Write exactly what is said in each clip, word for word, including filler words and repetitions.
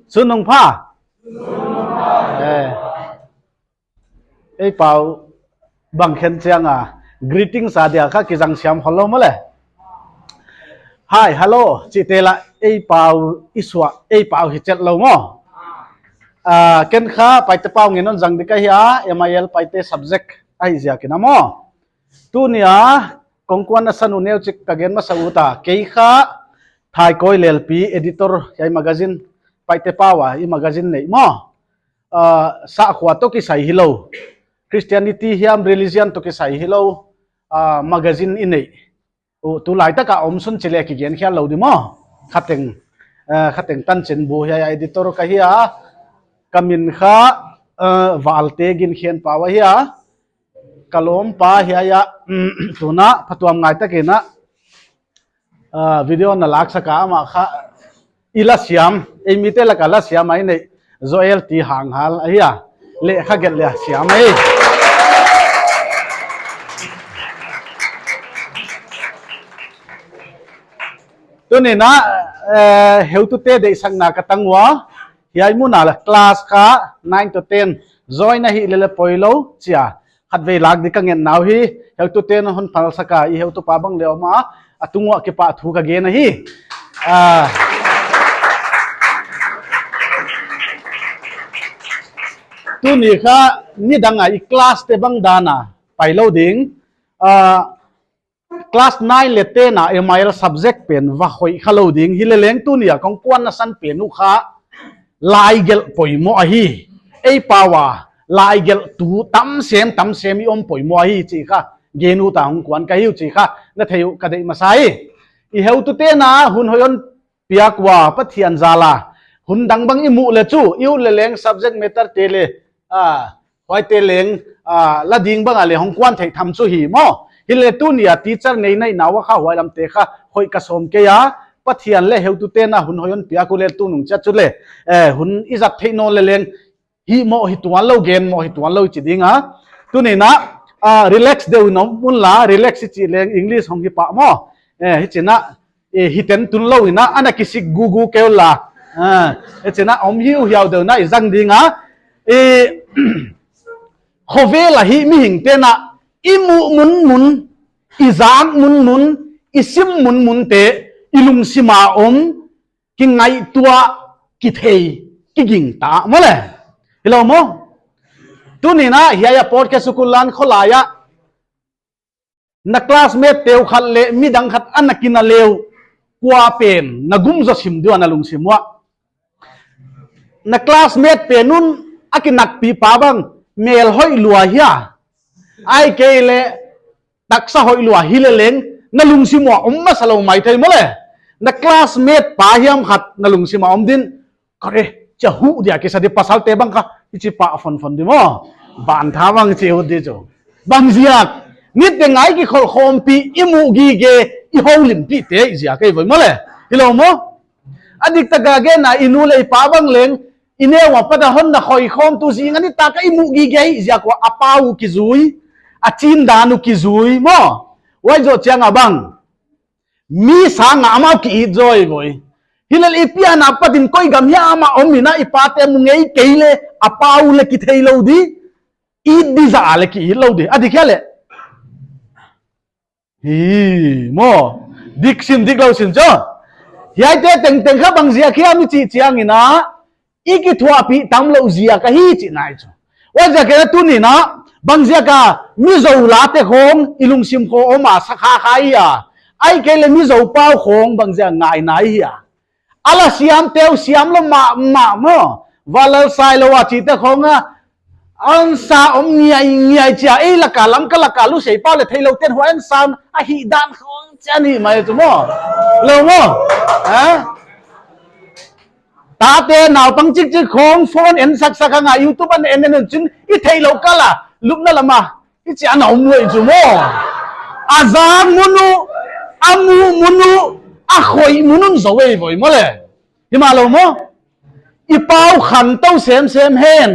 Sun nung pha. Eh. Ei pau bang khen chiang a, greetings a dia kha kizang siam khol lou maw le. Hi, hello, chih te la ei pau i suah, ei pau hi chet lou maw. Ah, ken kha Paite pau ngen hon zang di ka hi a, M I L Paite subject ahih ziakin a maw. Tuni a, kongkuan na san uh neu chik ka gen masa ut a, kei kha Thaikawi Leelpi, editor, hiai magazine, Paite pau a, i magazine neih maw. Ah, sahkhua toh kisai hilou. Christianity hiam religion toh kisai hilou. Ah, magazine i neih. Uh, tulai taka om sun chih leh kigen khial lou di maw. Khateng, ah, khateng tanchin bu hiai a editor ka hi a. Ka min kha, ah, Valte Ginkhenpau ahi a. Ka lawmpa hiai a, um, tuna phatuam ngai takin a, ah, video na laksak a, amah kha i la siam, ei mite laka la siam ahi nei, Joel T. Hanghal ahi a, leh kha gelh leh siam ahi. Tuni a, eh, heutute deihsakna ka tang ua, hiai mun a la class kha nine to ten, join ahih leh leh poi lou, chia. Khatvei lak di ka ngen nau hi, heutute'n hon phalsak a, i heutupa bang leh om a, a tung uah kipahthu ka gen ahi. Ah. Tuni kha nidang a i class te bang dan a pai lou ding. Ah, class nine leh ten a M I L subject pen va hoih kha lou ding, hileleng tuni a kongkuan na san pen uh kha laigelh poimoh ahi. Ei pau a laigelhtu tamsem tamsem i om poimoh ahi chih kha gen ut a hong kuan ka hi uh chih kha na thei uh ka deih masa hi. I heutute'n hun hoih hon piak ua Pathian zal a hun dang bang i muh leh chu, i ut leh leng subject matter te leh, ah, huaite leng, ah, la ding bang a leh hong kuan theih tham chu hi maw. Hileh tuni a teacher nei naih na ua kha huai lam te kha hoih ka sawm kei a. Pathian leh heutute'n hun hoih hon piak uleh tunung chiah chu leh, eh, hun i zat theih nawn leh leng, hih moh hi tuan lou, gen moh hi tuan lou chi ding a. Tuni a, ah, relax deuh in om un la, relax i chih leng English hong hi pah maw. Eh, hichi'n a, eh, hiten tun lou in a, ana kisik gugu kei un la. Ah, hichi'n a om hiuhiau deuh in a i zang ding a. Eh, khovel a hi mihingte'n i muh munmun, i zak munmun, i sim munmun te, i lungsim a om, kingaihtuah, kithei, kigingta maw le. Hilou maw? Tuni a hiai a Port Khe Sukul lan kholai a na classmate te uh khat leh midang khat ana kina leh uh, kua pen na gum zaw sim di ua na lungsim uah? Na classmate pen un a kinakpipa bang mel hoih lua hia, ahihkeileh taksa hoih lua hileleng, na lungsim uah om masa lou maithei maw le. Na classmate pa hiam khat na lungsim a om din, kare, chia huh dia kisa di, pasalte bang kha hichi pah fonfon di maw. Ban tha bang chi uh di chu. Bang ziak, niteng a i kikholhkhawmpi, i muh gige, i houlimpihte ziak ahi voi maw le. Hilou maw? A diktak a gen a, i nu leh i pa bang leng, i neu a pat a hon na khoikhawmtu zing a nitak a i muh gige hi ziak ua a pau uh kizui, a chin dan uh kizui maw. Huai zoh chiang a bang, mi sang a amau ki-it zaw ahi voi. Hileh i pian a pat in koi gam hiam a om in a i pate mu ngei kei leh a pau uh leh kithei lou di, it di zah a leh ki-it lou di. A dik hia leh? Hi, maw. Dik sim, dik lou sim chu. Hiaite tengteng kha bang ziak hiam i chih chiang in a, i kithuahpih tam lou ziak ahi chihna ahi chu. Huaiziak in a tuni a, bang ziak a Mizo late khong i lungsim khong om a sa kha kha hia, ahihkeileh Mizo pau khong bang ziak a ngai nai hia. A la siamte uh siam lou mahmah maw. Valal Sailou a chihte khong a, an sa om ngiaingiai chia, ei laka Lamka laka Lusei pau leh theilou ten huai an sa a hih dan khong chia ni mai chu maw. Lou maw? Ha? Tate naupang chikchik khong phone en saksak a nga, YouTube an en en un chin i theilou kal a, lupna lam a i chi ana om uh ahi chu maw. A zak mun uh, a muh mun uh, a khoih mun un zou ahi voi maw le. Himahlou maw? I pau khantou semsem hen,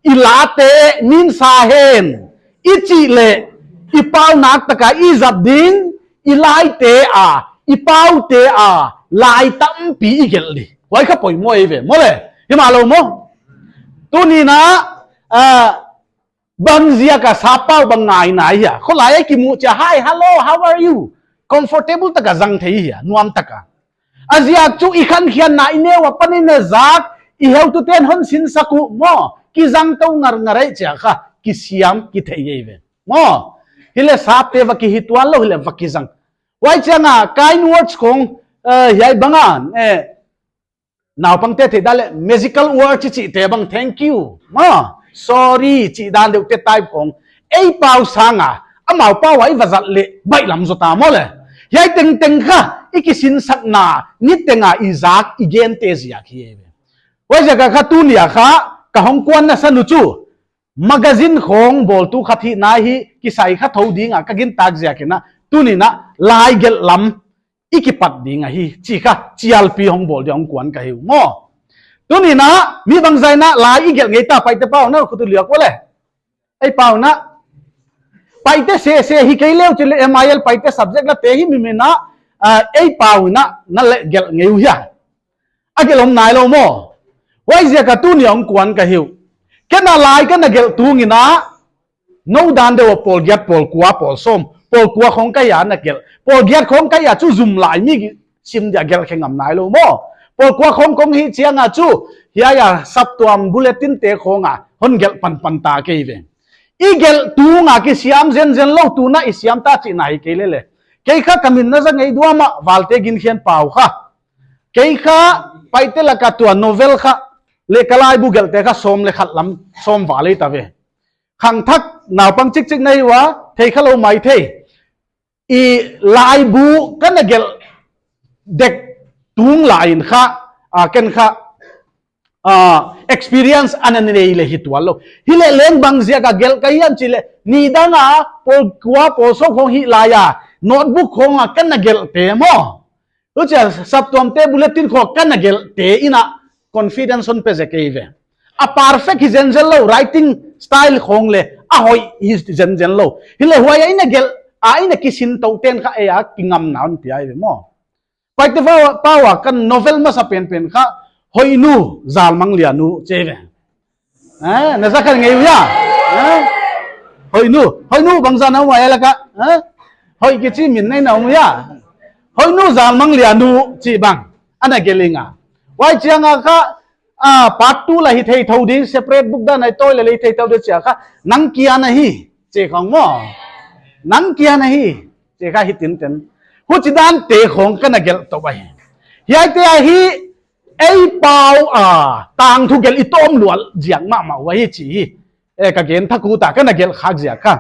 i late ninsa hen i chih leh, i pau naktak a i zat ding, i laite a, i paute a lai tampi i gelh di. Huai kha poimoh ahi ve maw le. Himahlou maw? Tuni'n a, bang ziak a sappau bang ngaina hia? Khawlai a kimuh chiang, "Hi, hello, how are you?" Comfortable taka zang thei hia, nuam taka. A ziak chu i khankhiatna i neu apan i na zak, i heutute'n hon sinsak uh maw, kizang tou ngarngar ei chia kha, kisiam kithei ei ve. Maw, hileh sapte va kihituan lou, hileh va kizang. Huai chiang a, kind words khong, eh, hiai bang a, eh, naupangte theih dan leh, magical word chi chihte bang, thank you, maw, sorry, chih dan deuhte type khong. Ei pau sang a, amau pau a i va zat leh, baihlam zaw ta maw le. Hiai tengteng kha, i kisinsakna, niteng a i zak, i gente ziak hi ei ve. Huaiziak a kha tuni a kha, ka hong kuanna san uh chu, magazine khong bawltu khat hihna hi, kisai kha thou ding a, ka gintak ziak in a, tuni'n a, lai gelh lam, i kipat ding ahi, chih kha, chialpi hong bawl dia hong kuan ka hi uh maw. Tuni'n a, mi bangzah in a, lai i gelh ngei ta, Paite pau na, khut uh liak ua le. Ei pau na. Paite sese hi kei leh uh chi leh M I L Paite subject la te hi mi mi na, ah, ei pau na, na leh gelh ngei uh hia. A gelh om nailou maw. Huaiziak a tuni a hong kuan ka hi uh. Ken a lai ka na gelh tung in a, nou dan deuh a pawl giat, pawl kua, pawl sawm, pawl kua khong ka hia na gelh. Pawl giat khong ka hia chu zum lai mi sim dia gelh khe ngam nailou maw. Pawl kua khong kong hih chiang a chu, hiai a saptuam bulletin te khong a, hon gelh panpan ta kei ve. I gelh tung a kisiam zenzen lou, tuna i siam ta chihna hi kei lele. Kei kha ka min na za ngei dua mah, Valte Ginkhian pau kha. Kei kha Paite lak a tua novel kha, leh ka laibu gelhte kha sawm leh khat lam, sawm val ei ta ve. Khangthak naupang chikchik na hi ua, thei kha lou maithei. I laibu ka na gelh dek tung lai in kha, a, ken kha, a, experience ana nei leh hi tuan lou. Hileh leng bang ziak a gelh ka hiam chi leh, nidang a, pawl kua, pawl sawm khong hih lai a, notebook khong a ka na gelhte maw. Huchia saptuamte bulletin khong ka na gelhte in a confidence hon pe zek ei ve. A perfect hi zenzen lou, writing style khong leh, a hoih hi zenzen lou. Hileh huai a i na gelh, a i na kisin tou ten kha ei a kingamna hon pia ei ve maw. Paite pau a, pau a ka novel masa penpen kha, Hoihnu, Zalmanglianu, chi ve. Eh, na za kha ngei uh hia? Eh? Hoihnu, Hoihnu bangzah na om a lak a. Eh? Hoih kichi min nei na om uh hia? Hoihnu Zalmanglianu chih bang. Ana gelh ing a. Huai chiang a kha, ah, part two la hi thei thou ding, separate book dan a i tawi leh leh hi thei thou ding chia kha. Nang kia na hi, chi khong maw. Nang kia na hi, chi kha hi tinten. Huchi dante khong ka na gelh tou ahi. Hiaite ahi, ei pau a, tangthu gelh i tawm luat ziak mahmah uh ahi chi hi. Eh, ka gen thak uh ta ka na gelh khak ziak kha.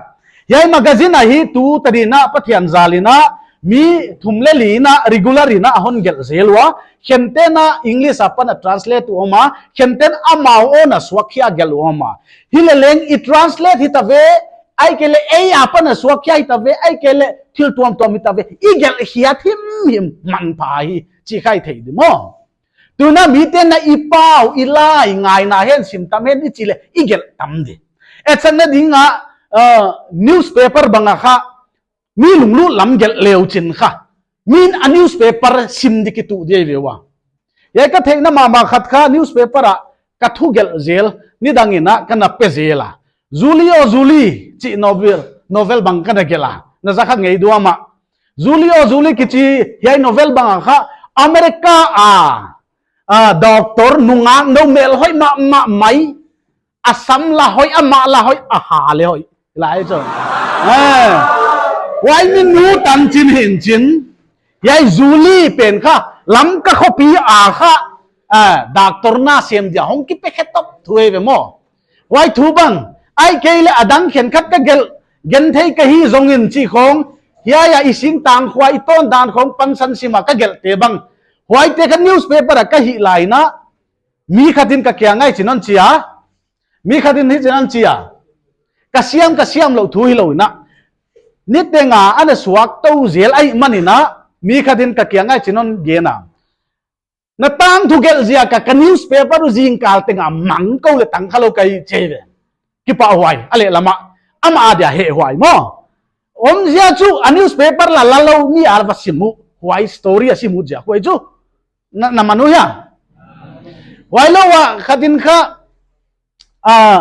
Hiai magazine ahi tu tadin a Pathian zal in a mi thum leh li in a regular in a hon gelh zel ua. Khente'n a English apan a translate uh om a. Khente'n amau own a suak khia gelh uh om a. Hileh leng i translate hi ta ve, ahihkeileh ei apan a suak khia hi ta ve, ahihkeileh thil tuamtuam hi ta ve. I gelh khiat himhim manpha hi. Chi kha i thei di maw. Tuna mite'n a i pau, i lai, ngaina hen, sim tam hen, i chih leh, i gelh tam di. Etsakna ding a, uh, newspaper bang a kha, mi lunglut lam gelh leh uh chin kha. Min a newspaper sim di kitu di ei ve ua. Hiai ka theihna mahmah khat kha, newspaper a ka thu gelh zel, nidang in a ka na pe zel a. Julie aw Julie, chih novel, novel bang ka na gelh a. Na za kha ngei dua mah. Julie aw Julie kichi hiai novel bang a kha America a, a, doctor nungak nou mel hoih mahmah mai. A sam la hoih, a mah la hoih, a ha leh hoih. Lai chu. Eh. Huai mi nu tanchin hinchin. Hiai Julie pen kha, Lamka khopi a kha, eh, doctor na sem dia hong kipe khe top thu ei ve maw. Huai thu bang, ahihkeileh a dang khenkhat ka gelh, genthei ka hi zongin chi khong, hiai a i singtang khua i tawn dan khong pansan sim a ka gelhte bang. Huaite kha newspaper a ka hih lai in a, mi khat in ka kiang ah hichi'n hon chi a, mi khat in hichi'n hon chi a, ka siam, ka siam lou thu hilou in a, niteng a ana suak tou zel ahihman in a, mi khat in ka kiang ah hichi'n hon gen a. Na tangthu gelh ziak a ka newspaper uh zingkal teng a mang kou leh tang kha lou ka hi chi ve. Kipahhuai, a lehlam a, amah a dia hehhuai maw. Omzia chu a newspaper la la lou mi a va sim uh, huai story a sim uh ziak huai chu. Na, na man uh hia. Huailou a khat in kha, ah,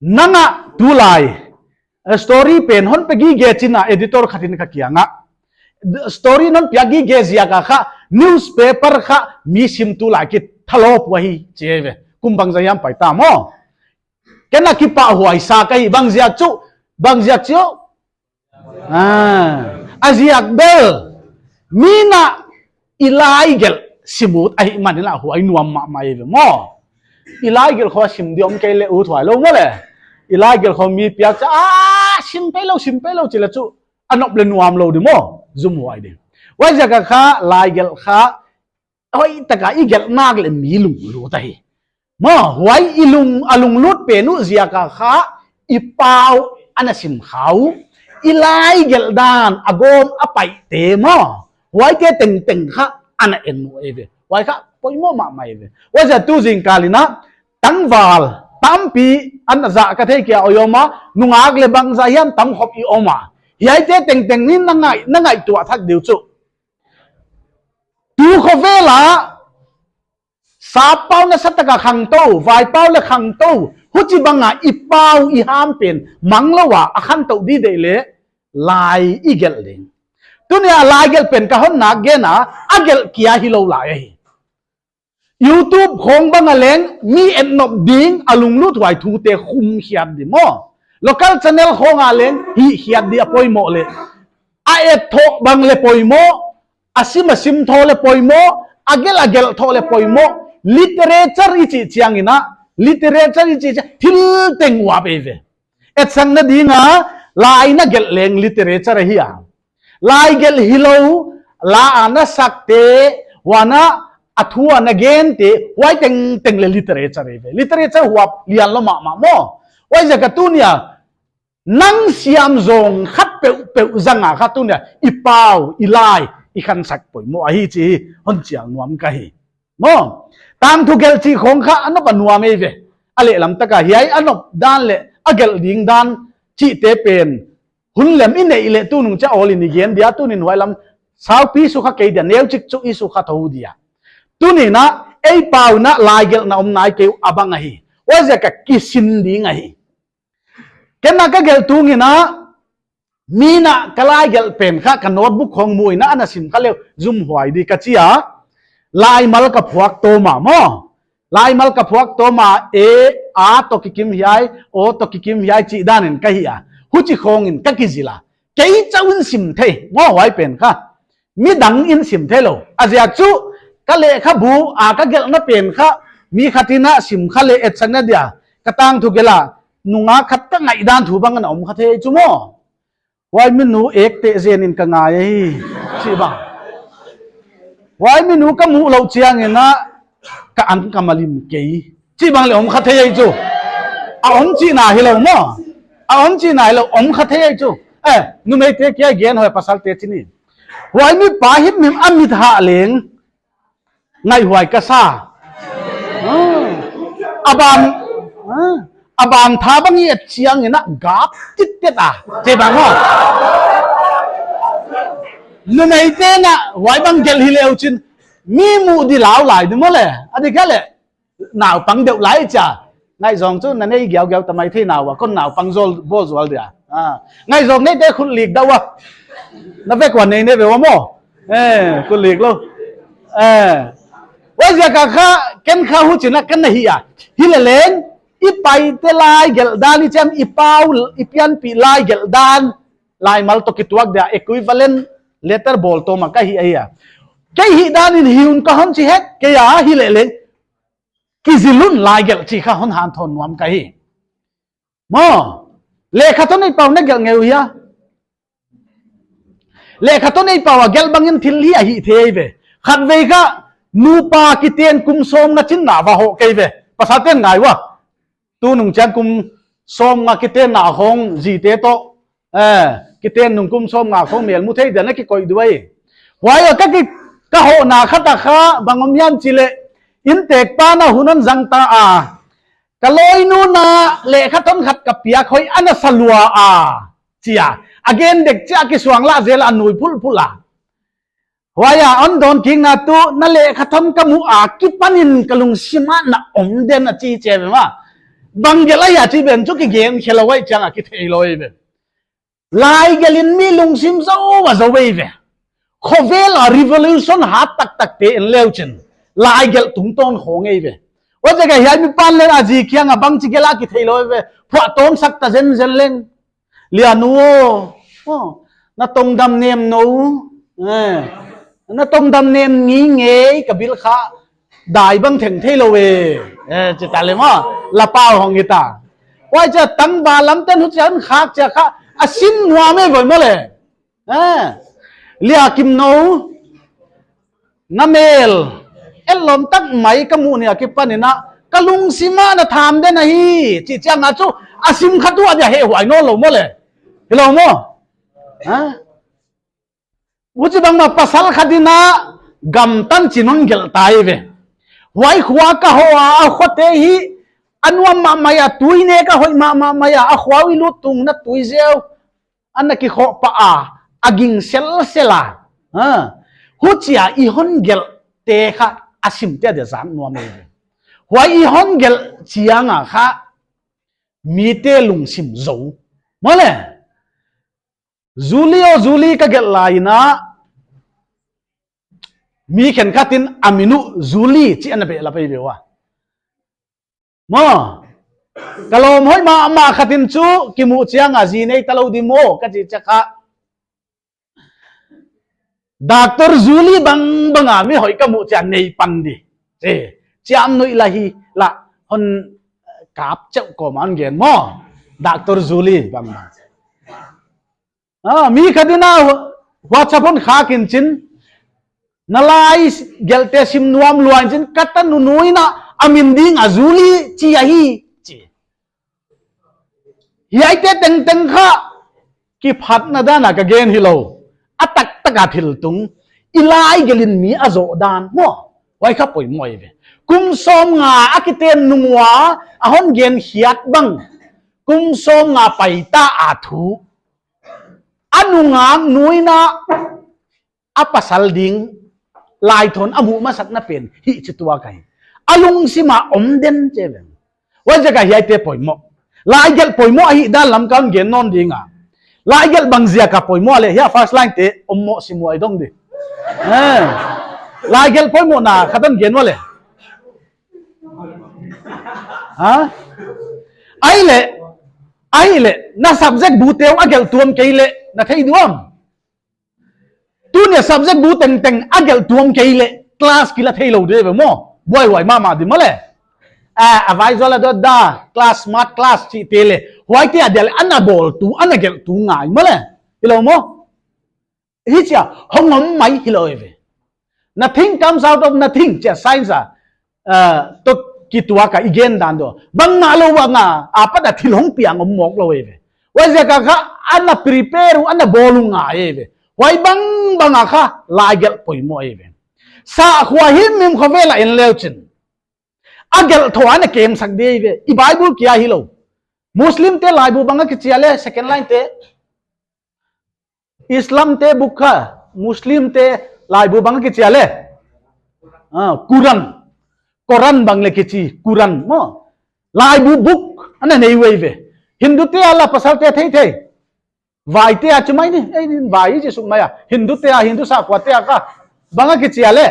nang a tulai, eh, story pen hon pe gige chi in a editor khat in ka kiang ah, story non piak gige ziak a kha newspaper kha mi sim tulai kithalawp uh ahi chi ve. Kum bangzah hiam pai ta maw. Ken a kipahhuai sa ka hi, bangziak chu, bangziak chu. Ah, a ziak bel, mi in a i laigelh sim ut ahihman in a huai nuam mahmah ve maw. I laigelh khong sim di om kei leh ut huai lou maw le. I laigelh khong mi piak cha, ah, sim peilou, sim peilou chi leh chu a nop leh nuam lou di maw. Zumhuai di. Huaiziak a kha laigelh kha hoihtak a i gelh nak leh mi lunglut ahi. Maw, huai i lung, a lunglut pen uh ziak a kha i pau ana sim kha uh, i laigelh dan a gawm a paihte maw, huaite tengteng kha ana en uh ve. Huai kha poimoh mahmah ve. Huaiziak tu zingkal in a tangval tampi ana zah ka thei kei a, oi om a, nungak leh bangzah hiam tam khop i om a. Hiaite tengteng in na ngai, na ngaihtuah thak di uh chu. Tu khovel ah, sap pau nasatak a khangtou, vai pau leh khangtou, huchibang a i pau i ham pen manglou a, a khantou di deih leh, lai i gelh ding. Tuni a laigelh pen ka hon nak gen a, a gelh kia hilou lai ahi. YouTube khong bang a leng mi et nop ding a lunglut huai thute khum khiat di maw. Local channel khong a leng hih khiat di a poimoh leh. A et thoh bang leh poimoh, a sim a sim thoh leh poimoh, a gelh a gelh thoh leh poimoh. Literature i chih chiang in a, literature i chih chiang, thil teng uap ve. Etsakna ding a, lai na gelh leng literature ahi a. Lai gelh hilou, la a na sakte, huan a a thu a na gente, huai tengteng leh literature ve. Literature huap lian lou mahmah maw. Huaiziak a tuni a, nang siam zong khat peuhpeuh zang a kha tuni a, i pau, i lai, i khansak poimoh ahi chih hon chial nuam ka hi. Maw, tangthu gelh chih khong kha a nop a nuam ve. A lehlam tak a hiai a nop dan leh a gelh ding dan chihte pen hun lem i neih leh tunung chiah awl in i gen dia, tunin huai lam saupi sukha kei dia, neuchik chu i sukha thou dia. Tuni in a, ei pau in a laigelhna om nai kei uh a bang ahi. Huaiziak a kisin ding ahi. Ken a ka gelh tung in a, mi in a ka laigelh pen kha ka notebook khong mu in a ana sim kha leh zumhuai di ka chi a. Laimal ka phuak tawm a maw. Laimal ka phuak tawm a, e, a toh kikim hiai, o toh kikim hiai chih dan in ka hih a. Huchi khong in ka kizil a. Kei chauh in sim thei, maw huai pen kha. Midang in sim theilou. A ziak chu, ka lehkhabu a ka gelhna pen kha, mi khat in a sim kha leh etsakna dia, ka tangthu gelh a, nungak khat ka ngaihdan thu bang ana om kha thei chu maw. Huai mi nu ek teh zen in ka ngai ahi, chih bang. Huai mi nu ka muh louh chiang in a, ka ang ka malim kei. Chih bang leh om kha thei chu. A om chihna hilou maw. A om chihna hilou, om kha thei chu. Eh, numeite kia gen hoi, pasalte chih ni. Huai mipa himhim a mit hah leng ngaihhuai ka sa. Ah. A ban, ah, a ban tha bang i et chiang in a gap tittet a. Chih bang maw. Numeite in a huai bang gelh hi leh uh chin, mi muh di lau lai di maw le. A di kha leh. Naupang deuh lai chia. Ngaihzawng chu na nei giaugiau ta maithei nau a, kon naupang zual, bawl zual dia. Ah. Ngaihzawng neite khut lik dau a. Na vek ua nei nei ve ua maw. Eh, khut lik lou. Eh. Huaiziak a kha, ken kha huchi in a ka na hi a. Hileleng, i paite laigelh dan i chem, i pau, i pianpih laigelh dan. Laimal toh kituak dia equivalent letter bawl tawm a ka hi ahi a. Kei hih dan in hi un ka hon chi het, kei a hileleng. Kizil un laigelh chih kha hon hanthawn nuam ka hi. Maw, lehkha toh nei pau na gelh ngei uh hia. Lehkha toh nei pau a gelh bang in thil hi a hih thei ve. Khatvei kha, nupa kiten kum sawmnga chin na va hoh kei ve. Pasalten ngai ua. Tunung chiang kum sawmnga kiten na hong zite toh. Eh, kiten nung kum sawmnga khong mel mu thei dia na kikoih duai. Huai a ka ki, ka hohna khat a kha, bang om hiam chih leh, inntek pa in a hun hon zang ta a. Ka lawinu in a lehkha thon khat ka piak hoih ana sa lua a. Chia. A gen dek chia kisuang lah zel a nui phulphul a. Huai a hon dawn kikna tu, na lehkhatham ka muh a kipanin ka lungsim ah na om den a chi chi ve maw. Bang gelh ahia chih pen chu kigen khelou ahih chiang a kitheilou ve. Laigelh in mi lungsim zou a zou ei ve. Khovel a revolution hat taktak te en leu chin, laigelh tungtawn khong ei ve. Huaiziak a hiai mi pan leng a zi kiang a bangchi gelh a kitheilou ve. Phuahtawm sak ta zenzen leng. Lianu aw, aw, na tongdam nem nou, eh, na tongdam nem ngeingei, ka bil kha dai bang thengtheilou e, eh, chi ta leh maw, la pau hong hi ta. Huai chia tangval lam ten huchia hon khak chia kha a sim nuam e voi maw le. Eh, Lia Kim nou, na mel etlawm tak mai ka muh ni a kipanin a, ka lungsim ah na tham den ahi chih chiang a chu, a sim khat uh a dia hehhuai nawnlou maw le. Hilou maw? Ha? Huchibang mah pasal khat in a gamtan chin hon gelh ta ei ve. Huai khua ka hoh a, a khuate hi a nuam mahmah a, tui nek a hoih mahmah a, a khua uh i lut tung na tui zeu ana kikhoh pah a, a ging selsel a. Ha. Huchia i hon gelhte kha a simte a dia zak nuam ei ve. Huai i hon gelh chiang a kha mite lungsim zou maw le. Julie aw Julie ka gelh lai in a, mi khenkhat in a min uh Julie chih ana behlap ei ve ua. Maw, ka lawm hoih mahmah khat in chu kimuh chiang a zi nei talou di maw ka chih chiang kha, Doctor Julie bangbang a mi hoih ka muh chiang nei pan di. Chi, chiam nuih la hi la, hon kap cheuh kawm a hon gen maw. Doctor Julie bangbang. Ah, mi khat in a WhatsApp hon khak in chin, na laigelhte sim nuam lua in chin, ka tanu in a, a min ding a Julie chi ahi chi. Hiaite tengteng kha kiphatna dan a ka gen hilou. A taktak a thil tung, i laigelh in mi a zoh dan maw. Huai kha poimoh ei ve. Kum sawmnga a kiten nung ua a hon gen hiat bang, kum sawmnga paita a thu, a nungak nu in a, a pasal ding laithon a muh masakna pen hih chi tuak ahi. A lungsim a om den chi ve. Huaiziak a hiaite poimoh. Laigelh poimoh ahih dan lam ka hon gen nawn ding a. Laigelh bang ziak a poimoh a le, hiai first line te om maw, sim ua i dong di. Eh. Laigelh poimohna khat hon gen ua le. Ha? Ahihleh, ahihleh, na subject bu te uh a gelh tuam kei leh, na thei diam? Tuni a subject bu tengteng a gelh tuam kei leh, class kila theilou di ve maw. Buaihuai mahmah di maw le. Ah, a vai zual a dot da, class smart class chihte le. Huaite a dia le, ana bawltu, ana gelhtu ngai maw le. Hilou maw? Hichia, hong om mai hilou ei ve. Nothing comes out of nothing, chia science a, ah, toh kituak a i gen dan deuh. Bangmah lou bang a, apat a thil hong piang om mawk lou ei ve. Huaiziak a kha, ana prepare uh, ana bawl uh ngai ei ve. Huai bangbang a kha, laigelh poimoh ei ve. Sakhua himhim khovel a en leu chin, a gelh tho ana kemsak di ei ve. I Bible kia hilou. Muslim te laibu bang a kichi a le, second line te. Islam te book kha, Muslim te laibu bang a kichi a le. Ah, Quran. Quran bang le kichi, Quran maw. Laibu book ana nei uh ei ve. Hindu te a la, pasal te theithei. Vai te a chu mai ni, ei ni, vai chi suk mai a. Hindu te a, Hindu sakhua te a kha, bang a kichi a le.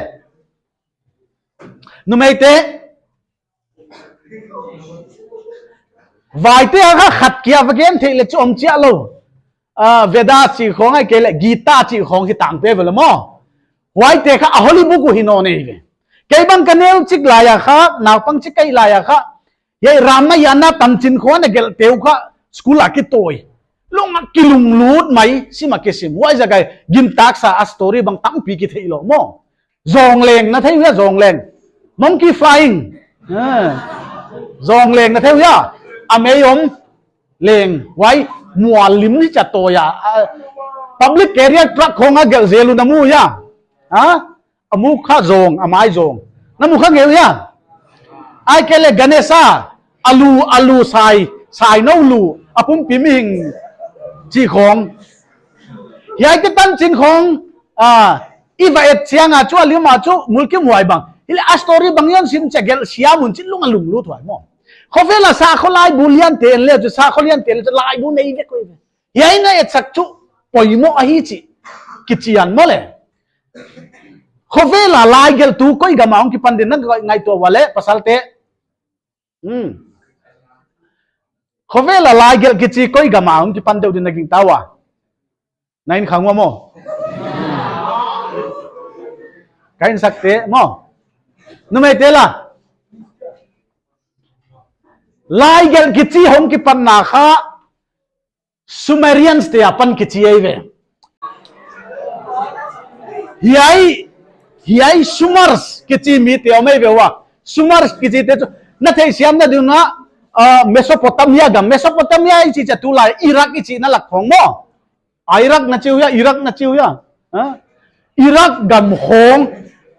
Numei te, vai te a kha khat kia va gen theih le chu om chiah lou. Ah, Veda chih khong ahihkeileh Gita chih khong hi tangpi ve le maw. Huaite kha a holy book uh hi nawn ei ve. Kei bang ka neu chik lai a kha, naupang chik ka hih lai a kha, hiai Ramayana tanchin khong ana gelhte uh kha school a kitawi. Lung a kilunglut mai, sim a kisim. Huaiziak a gintaksa a story bang tampi kitheilou maw. Zongleng na thei uh hia, zongleng. Monkey flying. Ah. Zongleng na thei uh hia. A mei om leng. Huai mual lim ni cha toh hia. Ah, public carrier truck khong a gelh zel uh na mu hia. Ha? A muk kha zong, a mai zong. Na mu kha ngei uh hia. Ahihkeileh Ganesha, a lu, a lu sai, sai nou lu, a pumpi mihing chih khong. Hiaite tanchin khong, ah, I va et chiang a chu a lim a chu mulkimhuai bang. Hileh a story bang hon sim chiang gelh siam un chin lung a lunglut huai maw. Khovel a sakhaw laibu lian te en le chu sakhaw lian te le chu laibu nei vek uh ve. Hiai na etsak chu poimoh ahi chih kichian maw le. Khovel a laigelhtu koi gam a hong kipan ding na ngaihtuah ua le pasalte. Hmm. Khovel a laigelh kichi koi gam a hong kipan deuh ding na gingta ua. Na in khang ua maw. Ka in sakte maw. Numeite la. Laigelh kichi hong kipanna kha Sumerians te apan kichi ahi ve. Hiai, hiai Sumers kichi mite om ahi ve ua. Sumers kichite chu na theihsiamna ding un, ah, Mesopotamia gam, Mesopotamia i chih chiang tulai Iraq i chihna lak khong maw. Iraq na chi uh hia, Iraq na chi uh hia. Ha? Iraq gam khong,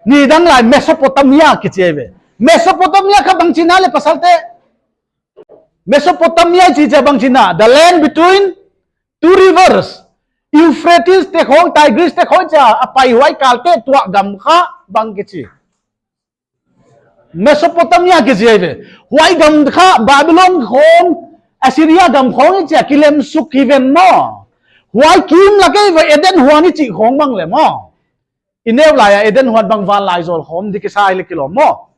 nidang lai Mesopotamia kichi ahi ve. Mesopotamia kha bang chihna le pasalte. Mesopotamia i chih chiang bang chihna, the land between two rivers, Euphrates te khong, Tigris te khong chia a pai huai kalte tuak gam kha bang kichi. Mesopotamia kichi ahi ve. Huai gam kha Babylon khong, Assyria gam khong i chia kilem suk hi ven maw. Huai kim lak ahi ve Eden huan i chih khong bang le maw. I neu lai a Eden huan bang van lai zawl khawm di kisa ahi le kilawm maw.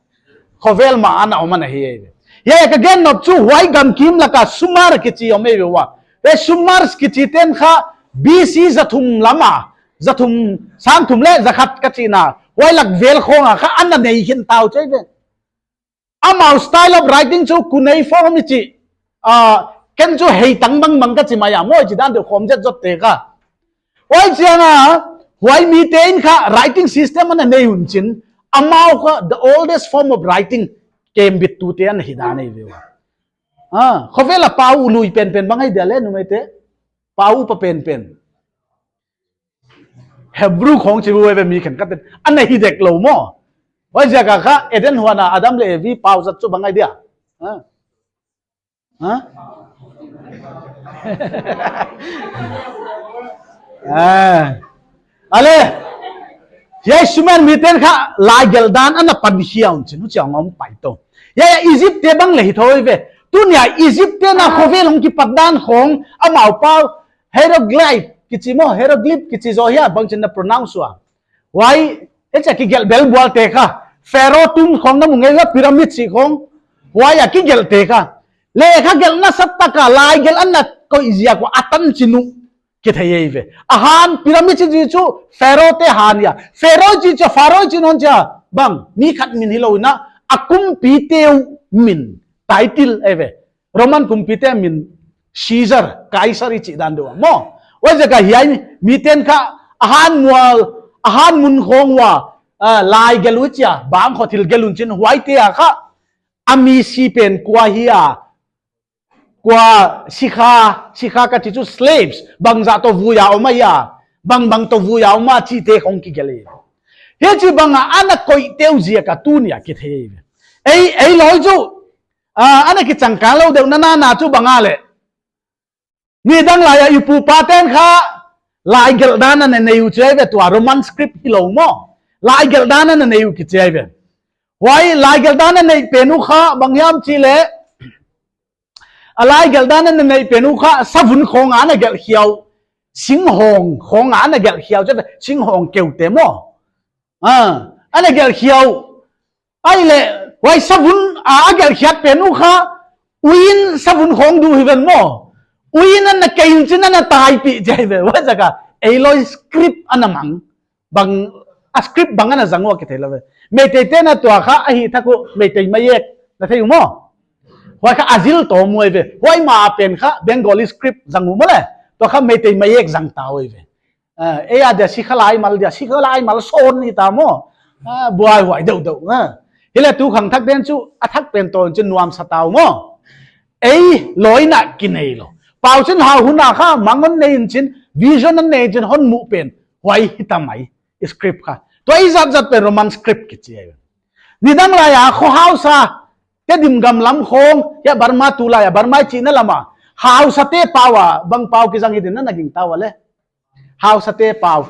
Khovel mah ana om ana hi ahi ve. Hiai ka gen nop chu huai gam kim lak a Sumer kichi om ahi ve ua. Hiai Sumers kichite'n kha B C zathum lam a, zathum, sangthum le zakhat ka chihna huai lak vel khong a kha ana nei khin ta uh chi ahi ve. Amau style of writing chu cuneiform i chih, ah, ken chu hei tang bangbang ka chi mai a maw, i chih dan deuh khawm zetzot te kha. Huai chiang a, huai mite in kha writing system ana nei un chin, amau kha the oldest form of writing kembit tute ana hi dan ahi ve ua. Ah, khovel a pau lui penpen bang ahi dia le numeite, pau upa penpen. Hebrew khong chi uh ahi ve mi khenkhat in. Ana hi dek lou maw. Huaiziak a kha Eden huan a Adam le Evi pau zat chu bang ahi dia. Ha? Ha? Ah. Ale. Hiai Sumer mite'n kha laigelh dan ana pan khia un chin huchia ngom pai tou. Hiai Egypt te bang le hi thou ve. Tuni a Egypt te'n a khovel hong kipat dan khong amau pau hieroglyph kichi maw, hieroglyph kichi zaw hia bang chin na pronounce ua. Huai, e chia kigelh bel bual te kha. Pharaoh tomb khong na mu ngei ua pyramid chih khong. Huai a kigelh te kha. Lekha gelh nasat tak a laigelh ana koih ziak ua a tan chin uh kithei ahi ve. A han pyramid chih chu Pharaoh te han hia. Pharaoh chih chu Pharaoh chih non chia bang mi khat min hilou in a kumpite uh min title ahi ve. Roman kumpite min Caesar, Kaisar i chih dan deuh a maw. Huaiziak a hiai mite'n kha a han mual, a han mun khong ua, ah, laigelh uh chia, bang khong thil gelh un chin huaite a kha, a mi si pen kua hia, kua sikha, sikha ka chih chu slaves, bangzah toh vui a om ahia, bangbang toh vui a om a chihte khong kigelh hi. Hichi bang a ana koih teuh ziak a tuni a kithei hi. Ei, ei lawi chu, ah, ana kichangkang lou deuh nana chu bang a le. Nidang lai a i pu i pa te'n kha laigelh dan ana nei uh chi ahi ve tua Roman script hilou maw. Laigelh dan ana nei uh kichi ahi ve. Huai laigelh dan ana neih pen uh kha bang hiam chih le. A laigelh dan ana neih pen uh kha savun khong a ana gelh khia uh. Singhawng khong a ana gelh khia uh chi ahi ve. Singhawng keute maw. Ah, ana gelh khia uh. Ahihleh, huai savun a, a gelh khiat pen uh kha, uiin savun khong duh hi ven maw. Uiin ana kei un chin ana taipih chi ahi ve. Huaiziak a, ei lawi script ana mang. Bang, a script bang ana zang ua kithei lou ve. Meitei te'n a tua kha, a hih thak uh, Meitei mayek, na thei uh maw. Huai kha a zil tawm uh ahi ve. Huai ma pen kha, Bengali script zang uh maw le. Tua kha Meitei mayek zang ta uh ahi ve. Ah, ei a dia sikha laimal dia, sikha laimal sawn ni ta maw. Ah, buaihuai deuhdeuh, ah. Hileh tu khangthak den chu, a thak pen tawn chu nuamsa ta uh maw. Ei, lawi na kinei lou. Pau chin hau hun a kha, mang hon nei in chin, vision hon nei in chin, hon muh pen. Huai hita mai, script kha. Tua i zatzat pen Roman script kichi ahi. Nidang lai a, kho hausa, Tedim gam lam khong, ya Burma tulai a, Burma i chihna lam a. Hausa te pau a, bang pau kizang hi ding na na gingta ua le. Hausa te pau.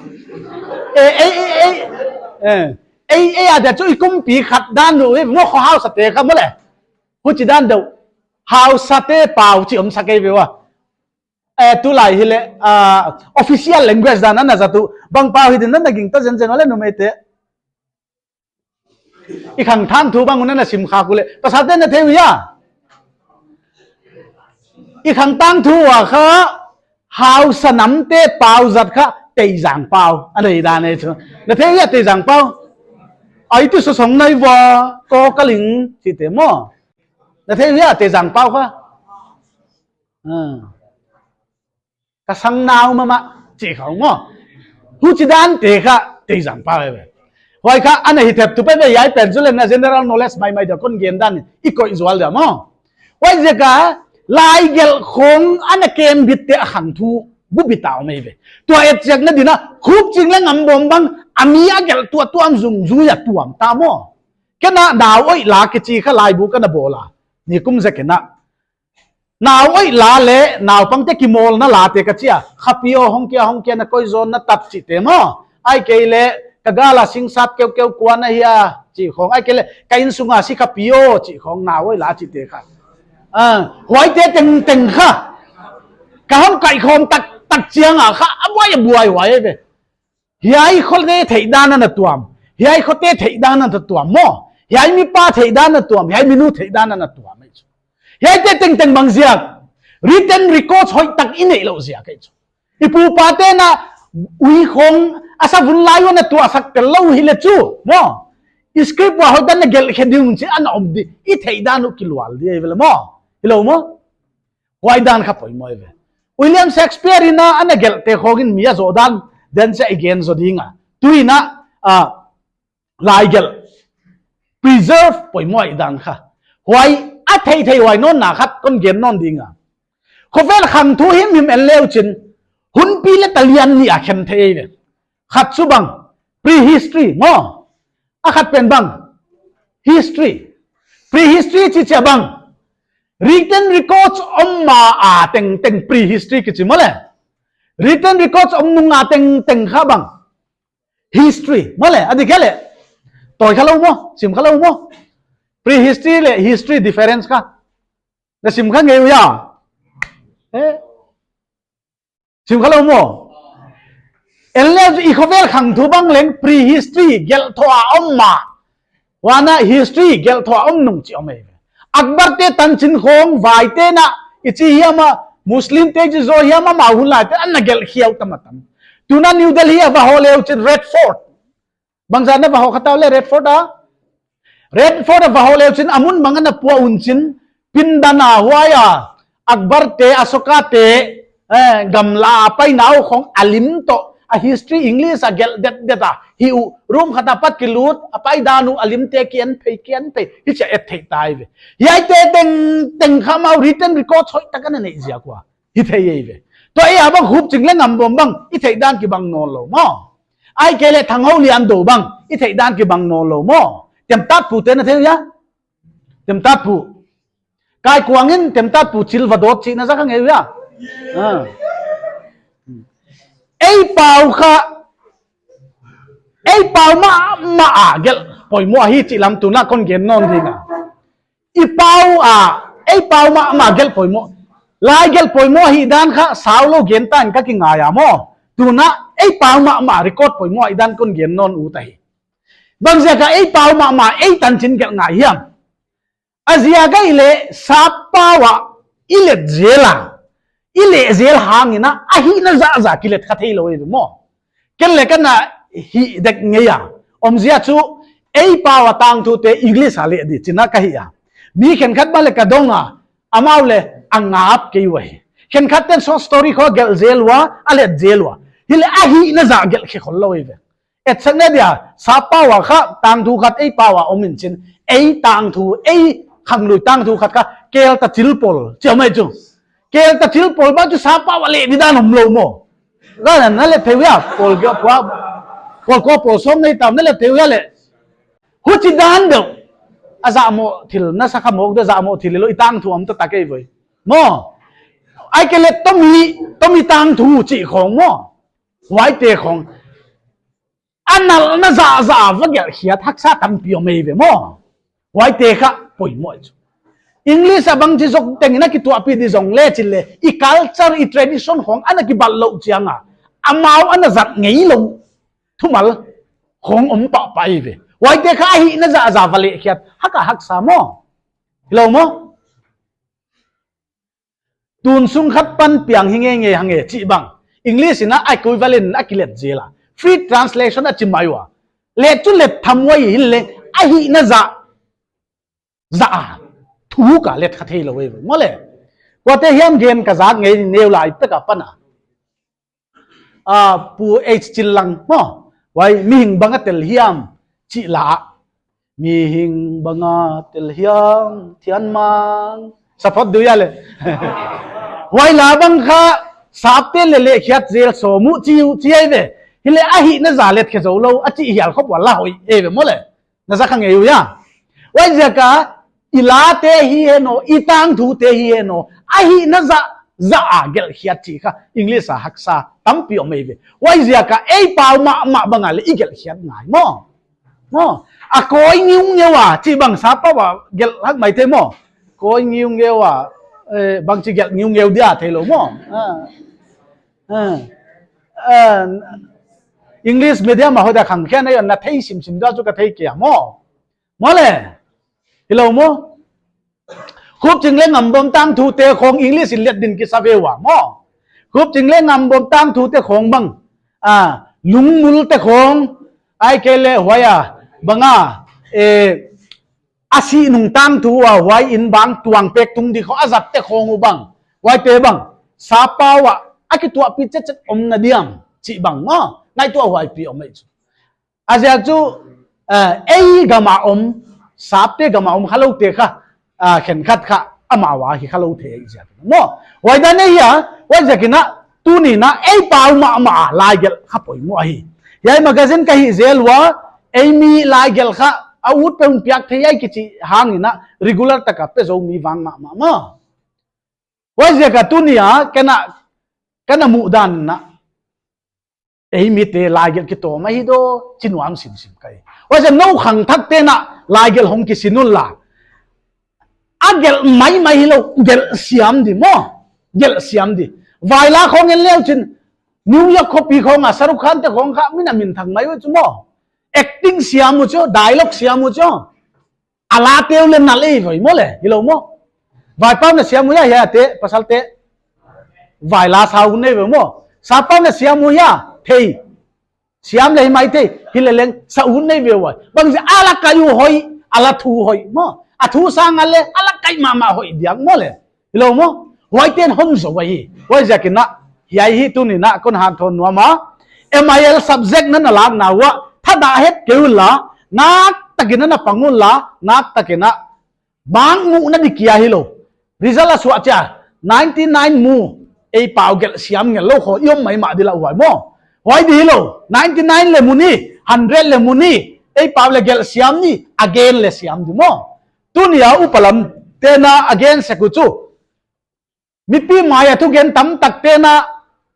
Ei, ei, ei, ei. Eh. Ei, ei, a dia chu i kumpi khat dan uh, eh, mo kho hausate kha mo le. Huchi dan deuh. Hausate pau chi om sak ei ve ua. Eh, tulai hi le, ah, official language dan ana zat uh. Bang pau hi din na gingta zenzen le numeite. I khangthang thu bang un na sim kha ku le. Pasalte na thei uh hia. I khangthang thu a kha hausa namte pau zat kha Teizang pau. Ana hi dan ei chu. Na thei uh hia Teizang pau. Ai tu sosong nai va ko kaling chite mo. Na thei uh hia Teizang pau kha. Ah. Ka sang nau mahmah, chi khong mo. Huchi dante kha, Teizang pau ei ve. Huai kha, ana hi thep tu pe ve, hiai pen chu le na general knowledge maimai dia kon gen dan, i koih zual dia mo. Huai ziak a, lai gelh khong ana kem bit te a khang thu, bu bit a om ei ve. Tua et chiak na din a, Khupching le Ngambawm bang, a mi a gelh tuah tuam zungzui a tuam ta mo. Ken a nau oih la kichi kha laibu ka na bawl a. Nikum zek in a. Nau oih la le, naupangte kimawlna late ka chi a. Khapi aw hong kia, hong kia na koi zawn na tat chite mo. Ahihkeileh, ka gal a sing sat keukeu kua na hia, chi khong. Ahihkeileh, ka innsung a si khapi aw, chi khong, nau oih la chite kha. Ah, huaite tengteng kha. Ka hong kaihkhawm taktak chiang a kha, a buai, a buai, huai ve. Hiai khote theihdan ana tuam. Hiai khote theihdan ana tuam mo. Hiai mipa theihdan ana tuam. Hiai minu theihdan ana tuam. Hiaite tengteng bang ziak. Written records hoihtak i neih louh ziak ei chu. I pupa te'n a ui khong a sa vun lai ua na tuahsak tel lou hi le chu. Mo. I script ua hoihtak na gelh khe ding chi ana om di. I theihdan uh kilual di ei ve le mo. Hilou mo. Huai dan kha poimoh ei ve. William Shakespeare in a ana gelhte khong in mi a zoh dan, dan se i gen zo ding a. Tu in a, ah, lai gelh. Preserve poimoh ei dan kha. Huai a theithei huai nawn na khat kon gen nawn ding a. Khovel khang thu himhim en leu chin. Hunpi le talian nih a khen thei ei ve. Khat chu bang. Prehistory, mo. A khat pen bang. History. Prehistory chi chia bang. Written records om ma a tengteng prehistory kichi mo le. Written records om nung a tengteng kha bang. History. Mo le, a dik hia le. Toi kha lou mo, sim kha lou mo. Prehistory le history difference kha. Na sim kha ngei uh hia. Eh? Sim kha lou mo. En le i khovel khang thu bang leng prehistory gelh thou a om ma. Huan a history gelh thou a om nung chi om ei ve. Akbar te tanchin khong vai te'n a i chi hiam a Muslim te chi zaw hiam a amau hun lai te ana gelh khiau tam a tam. Tun a New Delhi a va hoh leu chin Red Fort. Bangzah na va hoh kha ta uh le Red Fort a. Red Fort a va hoh leu chin a mun bang ana pua un chin pindan a huai a Akbar te, Asoka te, eh, gamla a pai nau khong a lim toh, a history English a gelh detdet a, hi uh, room khat a pat kilut, a pai dan uh, a lim te ki en phei, ki en phei, hichia et thei ta ei ve. Hiaite tengteng kha amau written record hoihtak ana neih ziak ua. Hi thei ei ve. Tua ei a bang Khupching le Ngambawm bang, i theihdan kibang nawn lou mo. Ahihkeileh Thanghouliandou bang, i theihdan kibang nawn lou mo. Temtatpu te na thei uh hia. Temtatpu. Kaikuang in Temtatpu chil va dot chih na zak a ngei uh hia. Ah. Ei pau kha. Ei pau mahmah a gelh poimoh ahi chih lam tun a kon gen nawn ding a. I pau a, ei pau mahmah gelh poimoh. Lai gelh poimoh ahihdan kha sau lou gen ta in ka kingai a mo. Tun a, ei pau mahmah record poimoh ahihdan kon gen nawn ut ahi. Bangziak a ei pau mahmah ei tanchin gelh ngai hiam. A ziak ahihleh sap pau a i let zel a. I leh zel hang in a, a hihna zahzah kilet kha thei lou ei ve mo. Ken le ka na hih dek ngei a. Omzia chu, ei pau a tangthu te English a leh di chih na ka hi a. Mi khenkhat bang le ka dong a, amau le a ngap kei uh ahi. Khenkhat te'n short story khong gelh zel ua, a let zel ua. Hileh a hihna zah gelh khe khol lou ei ve. Etsakna dia, sap pau a kha, tangthu khat ei pau a om in chin. Ei tangthu, ei khanglui tangthu khat kha, Kelta Chilpol, chi om ei chu. Kelta Chilpol bang chu sap pau a leh di dan om lou mo. Ka na, na let thei uh hia, pol kua, pol kua pol sawm nei tam, na let thei uh hia le. Huchi dan deuh. A zahmoh thil, na sa kha mawk de zahmoh thil lou i tangthu om ta tak ei ve. Mo. Ahihkeileh Tomi, Tomi tangthu chih khong mo. Huaite khong. A nalhna zahzah va gelh khiat haksa tampi om ei ve maw. Huaite kha poimoh chu. English a bangchi zong tengin a kituahpih di zong le chin le, i culture, i tradition khong ana kibat louh chiang a, amau ana zat ngeilou thumal khong om pahpah ei ve. Huaite kha a hihna zahzah va leh khiat hak a haksa maw. Hilou maw? Tun sung khat pan piang hi ngeingei hang e chih bang English in a equivalent a kilet zel a, free translation a chi mai ua. Let chu let tham uai hi leng, a hihna zahzah a thu ka let kha theilou ei ve maw le. Kuate hiam gen ka zak ngei neu lai pek a pan a. A, Pu H Chinlang maw. Huai mihing bang a tel hiam chih la. Mihing bang a tel hiam, Thianmang. Support deuh ia le. Huai la bang kha, sapte le leh khiat zel sawm uh chi uh chi ei ve. Hileh a hihna zah let khe zoulou, a chih hial khop ua la hoih ei ve maw le. Na za kha ngei uh ia. Huaiziak a, i late hi hen aw, i tangthute hi hen aw, a hihna zahzah a gelh khiat chih kha English a haksa tampi om ei ve. Huaiziak a ei pau mahmah bang a le i gelh khiat ngai maw. Maw. A kawi ngiungeu a, chih bang sappau a gelh hak maithei maw. Kawi ngiungeu a, eh, bangchi gelh ngiungeu dia theilou maw. Ah. Ah. Ah. English medium a hoih a khangkhian a i on na thei simsim dia chu ka thei kei a maw. Maw le. Hilou maw. Khupching le Ngambom tangthute khong English in let din kisa ve ua maw. Khupching le Ngambom tangthute khong bang. A, Lungmulte khong. Ahihkeileh huai a bang a, eh, a sih nung tangthu a huai in bang tuang pek tung di khong a zatte khong uh bang. Huaite bang. Sappau a, a kituahpih chetchet omna diam chih bang maw. Ngaihtuah huaipi om ei chu. A ziak chu, eh, ei gam a om, sapte gam a om khaloute kha, ah, khenkhat kha amau a hi khalou thei ziak maw. Huai dan ei hia, huaiziakin a, tuni'n a ei pau mahmah a laigelh kha poimoh ahi. Hiai magazine ka hih zel ua, ei mi laigelh kha a ut pen piak thei ai kichi hangin a regular taka pe zou mi vang mahmah maw. Huaiziak a tuni a, ken a, ken a muhdan a. Ei mite laigelh kitawm ahi daw, chi nuam simsim ka hi. Huaiziak nou khangthakte'n a laigelh hong kisin un la. A gelh maimai hilou, gelh siam di maw. Gelh siam di. Vaila khong en leu chin, New York khopi khong a Shahrukh Khan te khong kha min a minthang mai uh chu maw. Acting siam uh chu, dialogue siam uh chu. A late uh le nalh ei ve maw le, hilou maw. Vaipau na siam uh hia, hiaite, pasalte. Vaila sa uh nei ve maw. Sappau na siam uh hia, thei. Siam le hi maithei, hileleng sa uh nei ve ua. Bangziak a la kai uh hoih, a la thu hoih maw. A thu sang a le, a la kai mahmah hoih diak maw le. Hilou maw. Huaite'n hon zou ahi. Huaiziakin a, hiai hi tuni'n a kon hanthawn nuam a. M I L subject na na lakna ua, thadah het kei un la, naktakin a na pang un la, naktakin a. Bang muhna di kia hilou. Result a suah chia, ninety nine mu, ei pau gelh siam ngel lou khong i om maimah di la huai maw. Huai di hilou, ninety nine le mu ni, hundred le mu ni, ei pau le gelh siam ni, again le siam di maw. Tuni a upa lamte'n a again sek uh chu. Mipi mai a thugen tamtakte'n a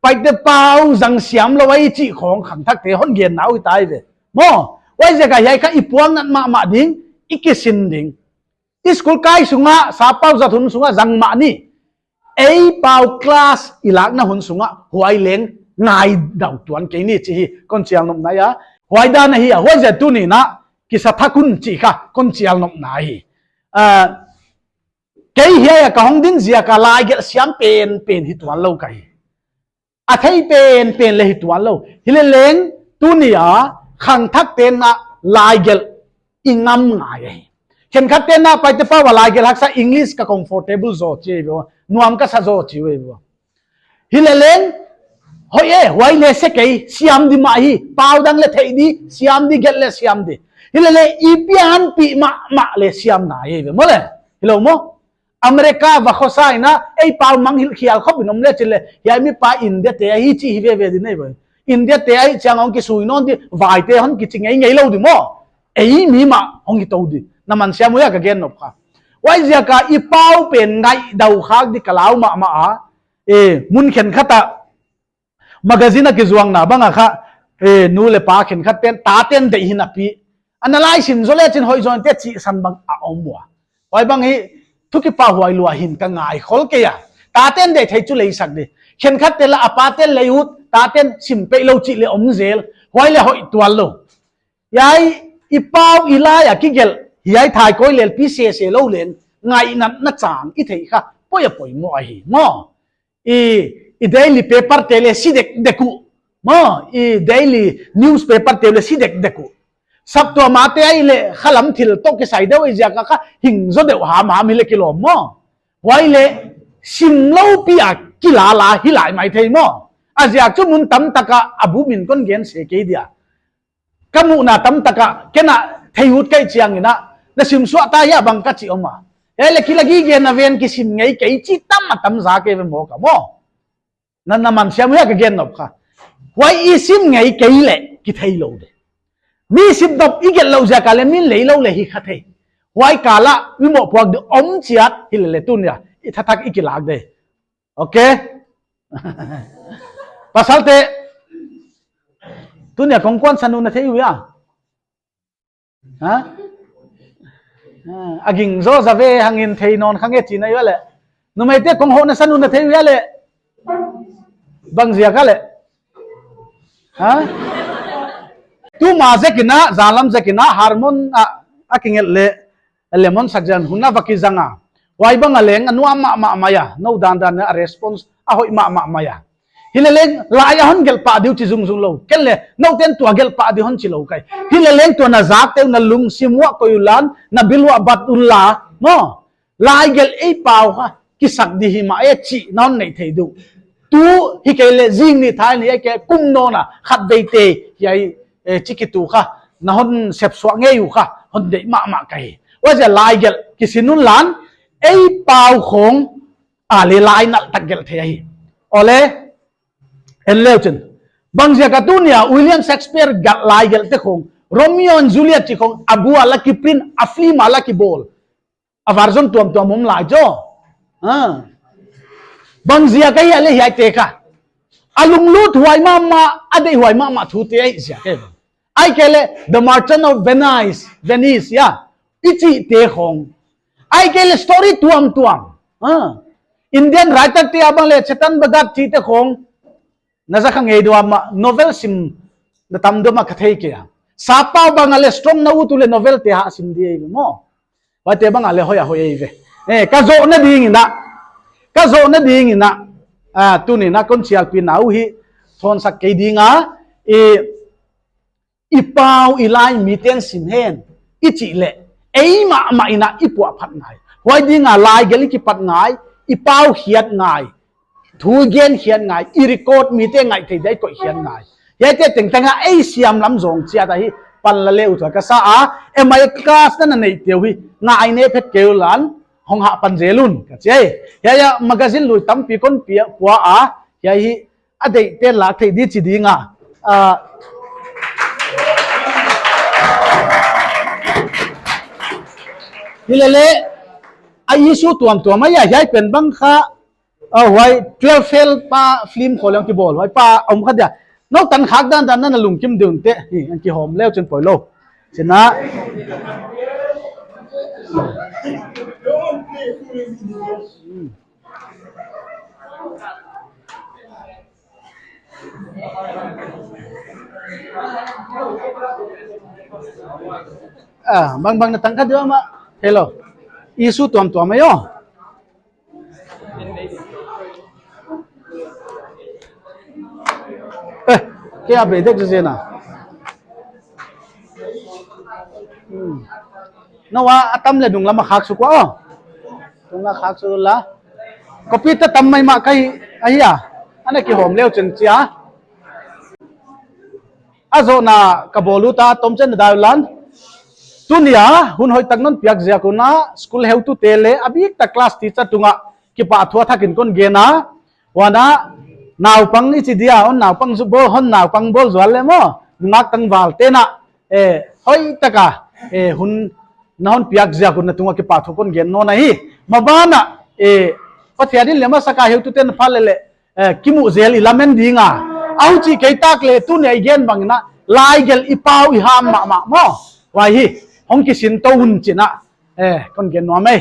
Paite pau zang siam lou ahi chih khong khangthakte hon genna uh hi tai ve. Maw, huaiziak a hiai kha i puang nat mahmah ding, i kisin ding. I school kai sung a, sappau zat hun sung a zang mah ni. Ei pau class i lakna hun sung a, huai leng ngaidau tuan kei ni chih hi, kon chial nopna ahi a. Huai dan ahi a, huaiziak tuni'n a, kisa thak un chih kha, kon chial nopna ahi. Ah, Kei hiai a ka hong din ziak a laigelh siam penpen hi tuan lou ka hi. A thei penpen le hi tuan lou. Hileleng tuni a khangthakte'n a laigelh i ngam ngai ahi. Khenkhatte'n a Paite pau a laigelh haksa English ka comfortable zaw chi ve ua. Nuam ka sa zaw chi ve ua. Hileleng, hoih e, huai le se kei, siam di mah hi, pau dang le theih di, siam di gelh le siam di. Hileleng, i pianpih mahmah le siam ngai ve maw le. Hilou maw? America va khosa in a, ei pau mangngilh khial khop in om le chin le, hiai mipa India te ahi chih hi veve di nei ve. India te ahih chiang hong kisui nawn di, vaite hon kichi ngeingei lou di maw. Ei mi mah hong hi tou di. Na man siam uh hia ka gen nop kha. Huaiziak a i pau pen ngaidau khak di ka lau mahmah a. E, mun khenkhat a magazine a kizuakna bang a kha, Eh, nu le pa khenkhat ten, taten deih hi napi. Analyse in zo le chin hoih zaw inte chih san bang a om ua. Huai bang hi, thu kipahhuai lua hi'n ka ngai khol kei a. Taten deih thei chu lei sak di. Khenkhat te la a paten lei ut, taten sim peih lou chih le om zel. Huai le hoih tuan lou. Hiai, i pau i lai a kigelh, hiai thaikoi lel pi sese lou leng, ngaihna na chang i theih kha, poi a poimoh ahi, maw. I, i daily paper te le si dekdek uh, maw, i daily newspaper te le si dekdek uh. Saptuam a te ai le khalam thil toh kisai deuh i ziak a kha hing zaw deuh hamham hi le kilawm maw. Huai le sim lou pi a kilala hi lai maithei maw. A ziak chu mun tamtak a a bupin kon gen se kei dia. Ka muhna tamtak a, ken a thei ut ka hih chiangin a, na sim suah ta hia bang ka chih om a. Hiai le kila gige na ven kisim ngei kei chih tam a tam za kei ve maw ka maw. Na, na man siam hia ka gen nop kha. Huai i sim ngei kei le kithei lou de. Mi sim nop i gelh lou ziak a le min lei lou le hi kha thei. Huai kal a mi mohpuak di om chiat hi le le tun hia. I thathak i kilak de. Ok. Pasal te. Tuni a kong kuan sanu na thei uh hia. Ha? Ha, a ging zaw za ve hangin thei nawn kha nge chihna hia le. Numei te kong hoh na sanu na thei uh hia le. Bang ziak a le. Ha? Tuma zek in a, zalam zek in a, harmon a, a kinget le. Lemon sak ziak hun a va kizang a. Huai bang a leng a nuam mahmah mai a. Nou dandan a response a hoih mahmah mai a. Hi le leng lai a hon gelh pah di uh chi zungzung lou. Ken le nou ten tua gelh pah di hon chi lou kei. Hi le leng tua na zak te uh na lungsim uah koih uh lan, na bil uah bat un la. Maw. Lai gelh ei pau kha. Kisak di hi mah e chih na hon neih thei di uh. Tu hi kei le zing ni thai ni e kei kum nawn a khatvei te hiai, eh, chih kitu kha na hon sep suak ngei uh kha hon deih mahmah ka hi. Huaiziak lai gelh kisin un lan ei pau khong a le lai nalh tak gelh thei ahi. Aw le, en leu chin. Bang ziak a tuni a William Shakespeare gelh lai gelh te khong, Romeo and Juliet chih khong, a bu a la kiprint, a film a la kibawl. A version tuamtuam om lai zaw. Ha. Bang ziak a hia le hiai te kha. A lunglut huai mahmah, a deih huai mahmah thu te ahi ziak e. Ahihkeileh The Merchant of Venice, Venice, ya. I chih te khong. Ahihkeileh story tuamtuam. Ha. Indian writer te a bang le Chetan Bhagat chih te khong. Na za kha ngei dua mah, novel sim na tam dua mah ka thei kei a. Sappau bang a le strong na ut uh le novel te hah sim di ei ve maw. Huaite bang a le hoih a hoih ei ve. Eh, ka zohna ding in a. Ka zohna ding in a. Ah, tuni in a kon chialpih na uh hi. Thonsak kei ding a. I, i pau i lai miten sim hen. I chih leh. Ei mahmah in a i puahphat ngai. Huai ding a lai gelh i kipat ngai. I pau khiat ngai. Thu gen khiat ngai, i record mite ngaih thei dia i koih khiat ngai. Hiaite tengteng a ei siam lam zong chiat ahi, pan la le uh thuai ka sa a, M I class na na neih te uh hi, ngai ne phet kei uh lan, hong hah pan zel un, ka chi e. Hiai a magazine lui tampi kon pia, pua a, hiai hi, a deih te lak thei di chi ding a. Ah. Hi le le, a issue tuamtuam a, hiai pen bang kha, a, huai twelve fail pa film khong leng kibawl, huai pa om kha dia. Nou tan khak dandan na na lungkim deuh un te, hi, an kihawm leu chin poi lou. Chin a. Ah, bang bang na tang kha dia mah. Hello. Issue tuamtuam a yo. Eh, kei a bei dek zen a. Hmm. Nou a, a tam le nung lam a khak suk ua o. Nung lam khak suk la. Copy ta tam maimah ka hi, ahi a. Ana kihawm leu chin chia. A zohna ka bawl ut a, tawmchanna dai un lan. Tuni a, hun hoihtak non piak ziak un a, school heutute leh, a biktak class teacher tungah, kipahthu a thak in kon gen a. Huan a, naupang i chi dia, hon naupang zu bawl, hon naupang bawl zual leh maw. Nungak tangval te'n a, eh, hoihtak a, eh, hun na hon piak ziak un na tungah kipahthu kon gen nawn ahi. Maban a, eh, Pathian in lem a sak a heutute'n pha leh leh, eh, kimuh zel i lamen ding a. Au chi kei tak leh tuni a i gen bang in a, lai gelh i pau i ham mahmah maw. Huai hi, hong kisin tou hun chin a. Eh, kon gen nuam ei.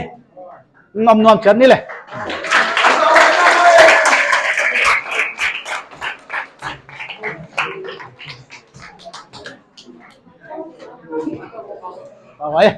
Nuam nuam chiat ni leh. Bye bye.